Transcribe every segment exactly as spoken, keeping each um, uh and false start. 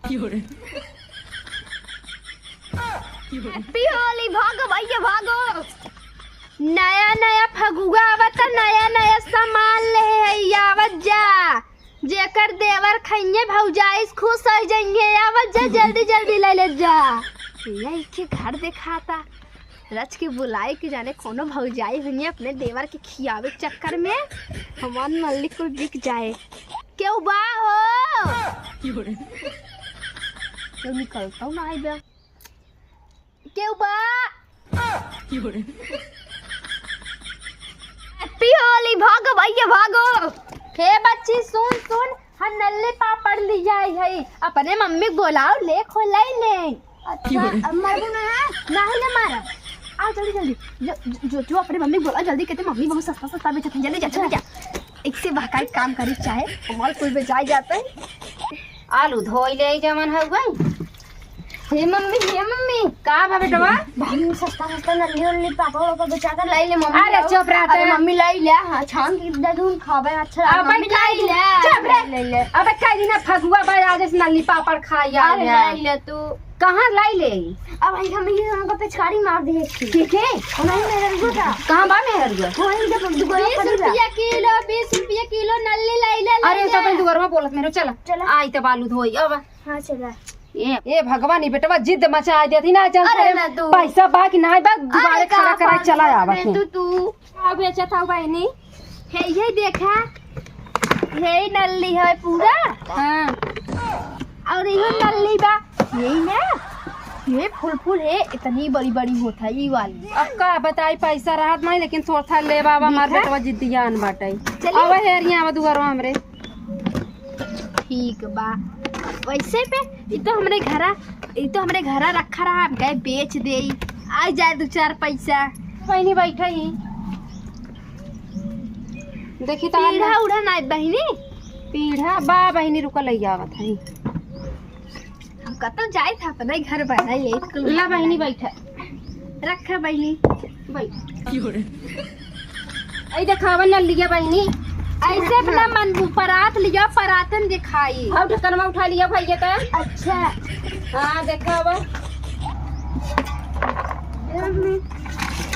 Happy होली, भागो भैया भागो। नया नया फगुआ आवता, नया नया सामान ले है, आवत जा। जेकर देवर खइये भौजाई खुश हो जाइए, आवत जा, जल्दी जल्दी ले ले जा। यही के घर देखाता। रच के बुलाए के जाने कोनो भौजाई हुई अपने देवर के खियावे के चक्कर में हमार नल्ली कुल बिक जाए। केहू बा हो? केहू निकलता ना आई बा। केहू बा? Happy होली, भागो भैया भागो। हे बच्ची सुन सुन, हम नल्ली पापड़ लियाई है, अपने मम्मी के बोलाओ, ले खो लाई ले। अच्छा, अब मरबू ना है? नहीं ना मारा। आओ जल्दी जल्दी। जो, जो, जो अपने मम्मी को बोला जल्दी, कहते मम्मी बहुत सस्ता सस्ता बेचत है, जल्दी जा, जल्दी जा। एक से बहकाई काम करी चाहे, हमारे कोई बेचाई जाता है। आलू धोई ले जवन हो गई। हे मम्मी, हे मम्मी। का बा बेटवा? भाई सस्ता सस्ता नल्ली उल्ली पापड़ वापड़ बेचा कर लाई ले मम्मी। अरे चुप रह अरे तू। मम्मी लाई ले, हाँ, छान के दे दूँ, खाबे अच्छा अब मम्मी लाई ले। चुप रह। ले ले। अब कई दिन फगुआ बा, आज से नल्ली पापड़ खाई आ अरे ले। लाई ले तू। कहाँ लाई ले? अब आई हम ये हमको पिचकारी मार दे। ठीक है। नहीं मेरे रुको था। कहाँ बा मेहर गया? वहीं जब दुकान बीस रुपया किलो, बीस रुपया किलो नल्ली लाई ले, अरे लाई तो ले। अपन दुआर में बोलत मेरे, चला। चला। आई तब आलू धोई अब। हाँ चला। ए, ए भगवान, ई बेटवा जिद मचा देती ना, चल अरे करे ना तू। पैसा बा कि नाहीं बा, दुबारे अरे खड़ा का करा पाँच चला सौ आवा में के। तू, तू। का बेचत हऊ बहिनी? हे, ये देखा, हे नल्ली है पूरा। हाँ। और इहो नल्ली बा, यही ना, ये फूल फूल है, इतनी बड़ी बड़ी होत है ई वाली। अब का बताई, पैसा रहत नहीं, लेकिन थोड़ा था ले बाबा, हमार देखा? बेटवा जिद्दियान बाटे। चलिए। अब हेरिया अब दुआरो हमरे। ठीक बा। वैसे पे ई तो हमरे घरा, ई तो हमरे घरा रखा रहा, हम कहे बेच देई, आ जाए दो चार पैसा। बहिनी बैठा ही। देखी तो पीढ़ा उढ़ा ना बहिनी। पीढ़ा बा बहिनी, रुका ले आवत है। हम कतौ जाए था, अपना ही घर बनाई ले। ला बहिनी बैठा। रखा बहिनी। बैठ। आई देखावा नल्लिया बहिनी। ऐसे अपना मन परात लिया, परातन दिखाई। हाँ, ढक्कनवा उठा लिया भैया तो। अच्छा। हाँ, देखावा। मम्मी,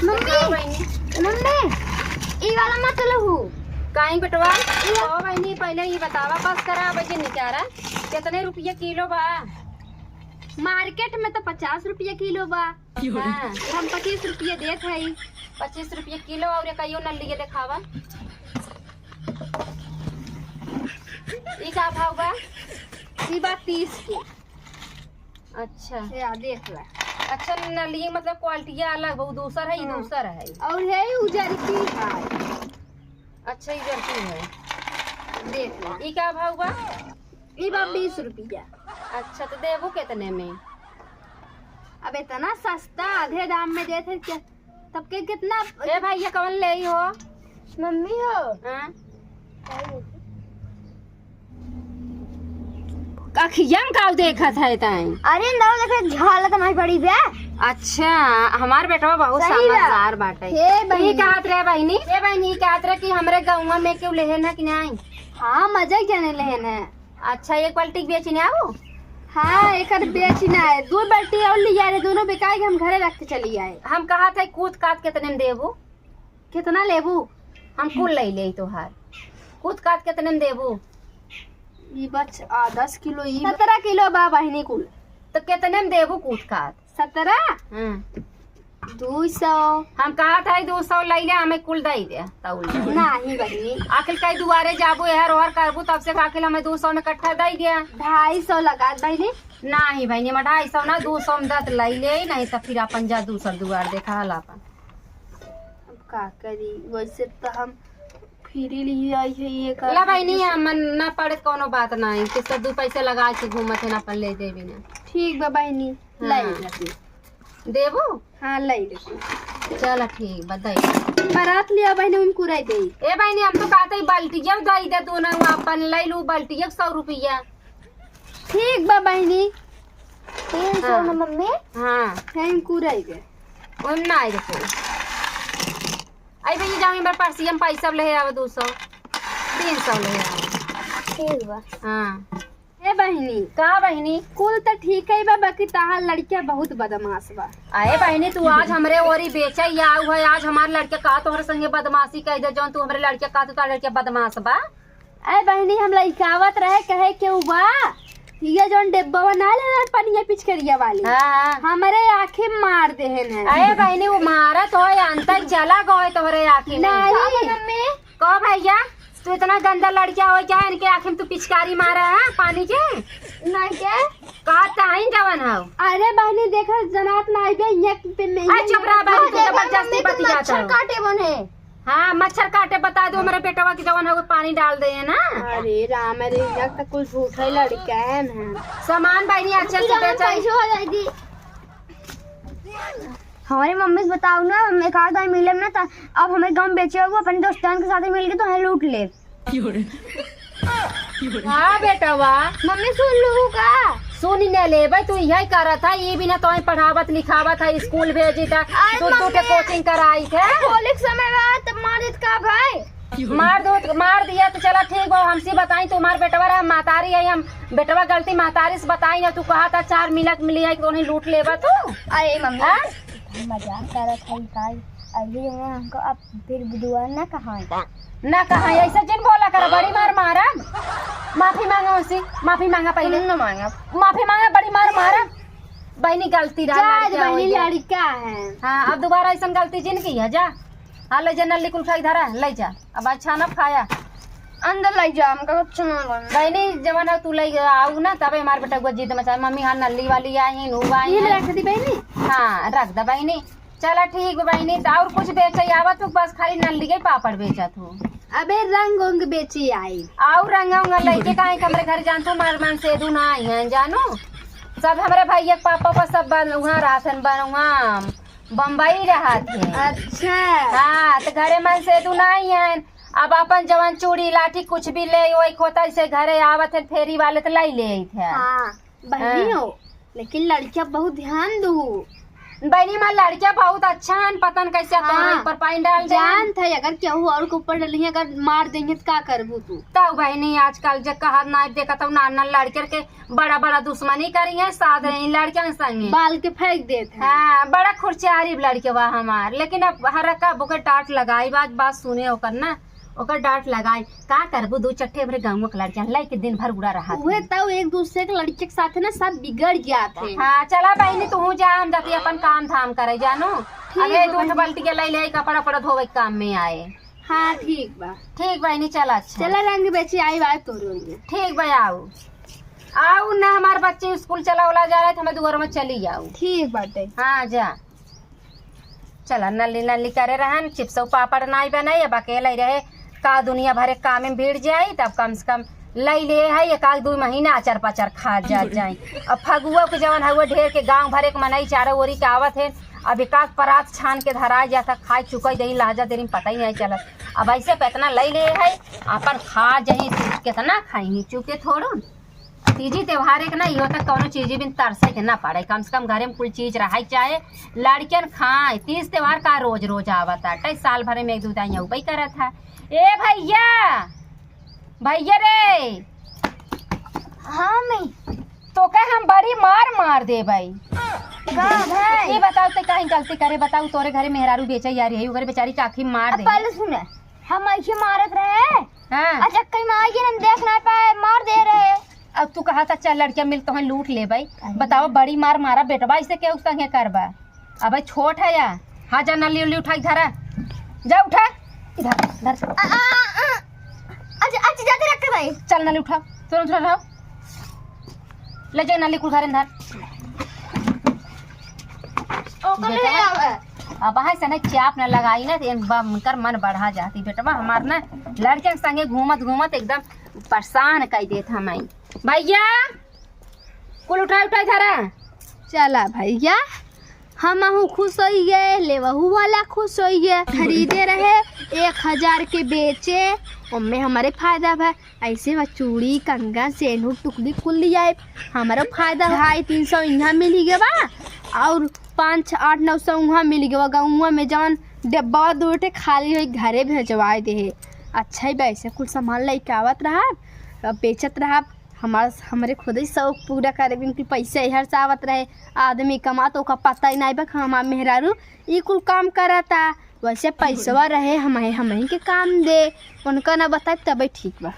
मम्मी, हाँ, बहिनी। मम्मी, ई वाला मत लहू। काई बेटवा? ई वा- ओ बहिनी, पहले ई बतावा, बस करा, अब जे निकारा, कितने रुपया किलो बा? मार्केट में तो पचास रुपया किलो बा। हाँ। हम पच्चीस रुपये देत हई। पच्चीस रुपये किलो। और कहियो नल्लिया देखावा, ई का भाव बा? ई बा तीस के। अच्छा। ये आ, देख ला। अच्छा, नल्लिया मतलब क्वालिटी अलग बा, उ दूसर है, ई हाँ। दूसर है। और है ई उजरकी है। अच्छा, ई उजरकी है। देख ला। ई का भाव बा? ई बा बीस रुपया। अच्छा, तो देबू कितने में? अब इतना सस्ता, आधे दाम में देत है क्या? तब के कितना? ए भाई, ये कौन ले हो? मम्मी हो। हाँ? अखिया में काऊ देखत है ताई? अरे, ना देखे, झालत नहीं पड़ी बे। अच्छा, हमार बेटवा बहुत सही बा। समझदार बाटे। हे ई बहिनी। कहत रहे बहिनी, ए बहिनी, ई कहत रहे कि हमरे गौवा में केहू लेहे ना कि नहीं? हाँ, मजा ही जाने लेहे ना। अच्छा, एक बाल्टी बेची ना हो? हाँ, एकर बेची ना है। दो बाल्टी और लिया रे, दोनों बेकार के हम घरे रख के चली आए। हम कहा था कूद काट कितने में देबू? कितना लेबू? हम कुल ले ले तोहार। कूद काट कितने में देबू? ई बच, आ, दस किलो ई ब- सत्रह किलो बा बहिनी कुल। तो कितने में देबू कूद काट? सत्रह? हाँ। दो सौ। हम कहा था दो सौ ले ले, हमें कुल दे दे, तौल दे। नहीं बहिनी। आखिर कई दुआरे जाबू, एहर ओहर करबू, तब से आखिर हमें दो सौ में इकट्ठा दे दे। ढाई सौ लगा बहिनी। नहीं बहिनी, हम ढाई सौ ना, दो सौ में दत ले ले, नहीं तो फिर अपन जा दूसर दुआर देखा हल अपन। अब का करी, वैसे तो हम फ्री लिए आई है ये कर ला बहिनी, हम ना पड़े कोनो बात नहीं, कि सब दो पैसे लगा के घूमत है ना, अपन ले देबी ना। ठीक बा बहिनी, हाँ। ले लेती। देबू? हाँ, ले लेती। चल ठीक बा, दे। परात लिया बहिनी, उनको रह दे। ए बहिनी, हम तो कहते ही बाल्टिया दे दे, तू ना अपन ले लू बाल्टिया सौ रुपया। ठीक बा बहिनी। तीन सौ हाँ। में मम्मी? हाँ। है इनको रह दे। ओम ना आई रुपये। आई भैया, जाओ एक बार पर्सिया में पैसा ले आवे, दो सौ, तीन सौ ले आवे। ठीक बा। हाँ। ए बहिनी, का बहिनी? कुल त ठीक है बा, बाकी तहार लड़किया बहुत बदमाश बा। अरे बहिनी, तू आज हमरे ओरी बेचे ही आऊ है, आज हमार लड़किया का तोहरे संगे बदमाशी कइ दे, जौन तू हमरे लड़किया का तू तोहार लड़किया बदमाश बा। अरे बहिनी, हम लइकावत रहे, कहे के उ बा, ये जौन डिब्बवा ना ले रहे पनिया पिचकरिया वाली, हाँ, हाँ। हमरे आँखी में मार देहेन है। अरे बहिनी, वो मारत होय, अंतर चला गए तोहरे आँखी में। नहीं। का भइया, तू इतना गंदा लड़किया हो क्या, इनके आँखी में तू पिचकारी मारा है पानी के? नहीं के? का ताइन जवन हौ? अरे बहिनी, देखा जनात ना आइबे, यहाँ पे मैं अरे चुप रहा बहिनी, तू अरे जबरदस्ती मम्मी, तू बतियात मच्छर हौ। काटे बने। हाँ, मच्छर काटे बता दो, मेरे बेटवा के जवन हौ पानी डाल दे है ना। अरे राम रे, यहाँ तो कुछ झूठा ही लड़का है ना। सामान बहिनी अच्छा से बेचा। कैसे हो जाएगी? हमारी मम्मी से बताओ ना, हम एक आध दाई मिले ना, त अब हमारे गाँव में बेचे हो, अपने दोस्तन के साथ मिलके तो हमें लूट ले। हाँ बेटवा। मम्मी सुन लू का? सुन न लेबे, तू यही करत है, ये बिना तोहे पढ़ावत लिखावत है, स्कूल भेजी था, अरे दू दू के मम्मी, कोचिंग कराई थे। होली के समय बा, तब मार देत का भाई? मार दो, मार दिया तो चला ठीक बा, हमसे बताई, तुम्हार बेटवा रहा, महतारी है, हम बेटवा गलती महतारी से बताई ना, तू कहा था चार मिनट मिली है, तो उन्हें लूट लेबा तू। अरे मम्मी, हाँ? मजाक करत है भाई, अभी हमको अब फिर बुधवार ना कहा। ना कहा, ऐसे जिन बोला कर, बड़ी मार मारब। माफी मांगा उनसे, माफी मांगा पहले। हम ना मांगब। माफी मांगा, बड़ी मार मारब। बहिनी गलती रहा, जा, लड़का बहिनी, हो गया। लड़का है। हाँ, अब दोबारा ऐसन गलती जिन की है, जा। हाँ, ले जा, नल्ली कुल उठाई धरा, ले जा। अब अच्छा ना खाया। अंदर ले जा, हमका कुछ ना बोलना। बहिनी, जवन है तू ले आऊ ना, तबे हमार बेटा को जिद मचा, "मम्मी, हाँ, नल्ली वाली आई है, नू आई ये है।" रख दी बहिनी। हाँ, रख दे बहिनी। चला ठीक बा बहिनी, त और कुछ बेचे आवत हो, बस खाली नल्ली के पापड़ बेचत हो? अबे रंग उंग बेची आई। और रंग उंग लइके काहे के हमरे घर जानत हो, हमार मन सेदू ना आई हैं, जानो? सब हमरे भैया के पापा पर सब बन, उहाँ रहत हन, बन, उहाँ बम्बई रहत हैं। अच्छा। हाँ, त घरे मन सेदू ना आई हैं। अब अपन जवन चूड़ी लाठी कुछ भी ले, ओई खोता से घरे आवत हैं, फेरी वाले त लाई ले आई थे। हाँ। बहिनी हाँ। हो, लेकिन लड़किया बहुत ध्यान दू। बहिनी, हमार लड़किया बहुत अच्छा हन, पता न कैसे हाँ। तोहरे ऊपर पानी डाल दे। जानत है, अगर केहू और के ऊपर डलिए, अगर मार देंगे तो का करबू तू? तब बहिनी, आजकल जे कहत ना देखत हूँ, ना, ना लड़कियन के बड़ा बड़ा दुश्मनी करी है, साथ रही लड़कियन संगे। बाल के फेंक देत है। हाँ, बड़ा खुरचारी लड़के बा हमार, लेकिन अब हर का ओकर डांट लगाई, बात, बात सुने ओकर ना। ओकर डांट लगाई, का करबू, दू चट्टे हमरे गाँव के लड़कियां लइके दिन भर उड़ा रहा उहे थे। तब एक दूसरे के लड़के के साथ ना सब बिगड़ जात है। हाँ, चला बहिनी, तू जा, हम जाती अपन काम धाम करे, जानो। ठीक अबे बा दू ठो बहिनी। बाल्टी के ले ले, कपड़ा उपड़ा धोवे के काम में आए। हाँ, ठीक बा। ठीक बहिनी, चला, अच्छा। चला रंग बेची आई बात तोरो लिए। ठीक बा, आऊ। आऊ ना, हमार बच्चे स्कूल चला वाला जा रहे थे, हमें दुआर में चली आऊ। ठीक बाटे। हाँ, जा। चला, नल्ली नल्ली करे रहन, चिप्सो पापड़ नाई बनाई, अब अकेले रहे, का दुनिया भरे कामे में भिड़ जाई, तब कम से कम लई ले है, एक आध दुई महीना अचर पचर खा जा जाई। अब फगुआ के जवन हउए ढेर के गाँव भरे के मनई चारो ओरी के आवत है, अब एक आध परात छान के धराई जाता, खाई चुकई देही, लहजा देरी में पता ही नहीं चलत। अब ऐसे पे इतना लई ले है, अपन खा जाई, केतना खाई, चुके थोड़ो। तीजी त्योहार एक ना, इहो तक कौनो चीज बिन तरसे के ना पड़े, कम से कम घरे में कुल चीज रहे, चाहे लड़कियन खाए। तीज त्योहार का रोज रोज आवत है, कई साल भरे में एक दो दाई अउबे करत है। ए भैया, भैया रे। हाँ मम्मी। तोके हम बड़ी मार मार देबई। का भाई? ये बताओ, ते काहे गलती करे, बताओ, तोरे घरे मेहरारू बेचे आ रही है, ओकरे बेचारी के आँखी में मार अब दे। पहले सुने, हम ऐसे मारत रहे। हाँ। अच्छा, कहीं माई के हम देख ना पाए, मार दे रहे। अब तू कहा था, "चल लड़किया मिल, तोहे लूट लेबई।" अरे। बताओ, बड़ी मार मारा बेटवा, ऐसे केहू संगे करबा? अबे छोट है या? हाँ, जा नली उली उठा के धरा। जा उठा। इधर, इधर। आ, आ, आ, आ। अच्छा, अच्छा, जाते रख के भाई। चल नली उठा। तुरंत उठा। ले जा नली कुल घरे धर। ओकर ले बेटवा, आवे। अब है से ना चाप ना लगाई ना, तो इनकर मन बढ़ा जाती। बेटवा हमार ना लड़के के संगे घूमत घूमत एकदम परेशान कर देत हमें। भैया, कुल उठाई उठाई धरा। चला भैया, हमहू खुश होइए, लेवहू वाला खुश होइए। खरीदे रहे एक हजार के बेचे, ओमे हमारे फायदा भा। ऐसे बा चूड़ी, कंगन, सेनुर, टुकली कुल लियाए, हमारो फायदा। ढाई तीन सौ इहाँ मिली गवा और पाँच आठ नौ सौ उहाँ मिली गवा। गौवा में जौन डब्बा दो ठे खाली होई, घरे भेजवाए दे। अच्छा ही बा, ऐसे कुल सामान लइके आवत रहा, अब बेचत रहा। हमार हमरे खुद ही शौक पूरा करे बिन कि पैसा हर चावत रहे। आदमी कमा तो ओका पता ही नहीं बा कि हमार मेहरारू ई कुल काम करता। वैसे पैसवा रहे, हम हम ही के काम दे। उनका ना बताए तबे ठीक बा।